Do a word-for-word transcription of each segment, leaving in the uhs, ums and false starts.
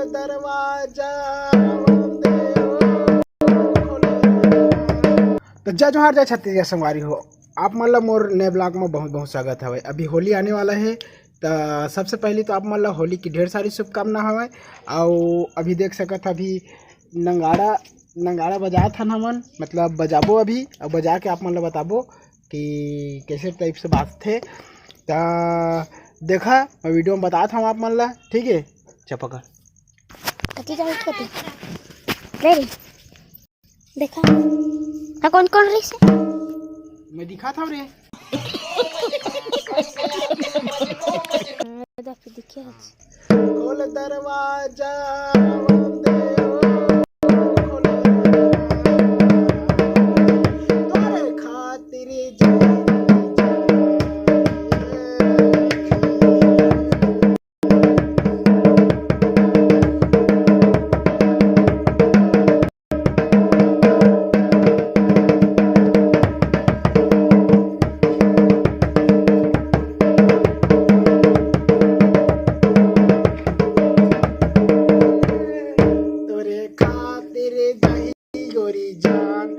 दरवाजा। तो जय जोहार, जय छत्तीसगढ़ संगवारी हो, आप मन ला मोर नए vlog में बहुत बहुत स्वागत हवे। अभी होली आने वाला है, तो सबसे पहले तो आप मन ला होली की ढेर सारी शुभकामना हवे। और अभी देख सकत ह, अभी नंगाड़ा नंगाड़ा बजात हन हमन, मतलब बजाबो अभी, और बजा के आप मन ला बताबो कि कैसे type से बाजथे। त देखा, मैं video में बतात हूँ आप मन ला, ठीक है? चपका। कति जाऊ कति? ले रे। देखा। हाँ, कौन कौन रही से? मैं दिखा था रे। दरवाजा। खोल दरवाजा, खोल दरवाजा। तोरे खातिर जान तोरे खातिर दही गोरी जान।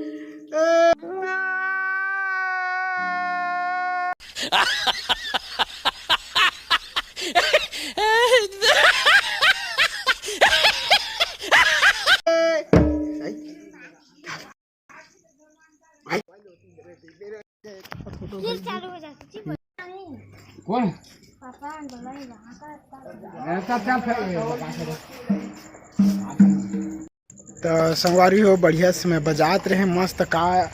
फिर चालू हो जाती थी। कौन? पापा बोला है वहाँ का। त संगवारी हो, बढ़िया से मैं बजात रहे मस्त, का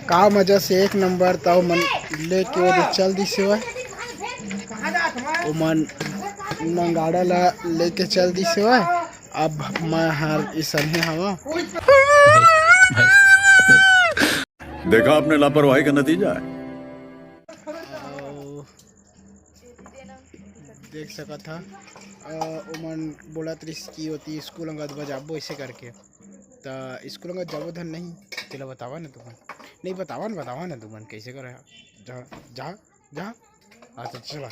का मजा से एक नंबर। त ओमन लेके वो चल दिस हवय, ओमन नंगाड़ा ला लेके चल दिस हवय। अब मैं हर इसने हवा। देखा आपने लापरवाही का नतीजा है। देख सकत ह, अ, ओमन बोलत रिहिस कि ओती स्कूल अंगत बजाबो ऐसे करके। त स्कूल अंगत जाबो धन नहीं, तेला बतावा न तुमन। नहीं बतावा न, बतावा न तुमन कैसे करे। जा, जा, जा। अच्छा, चला।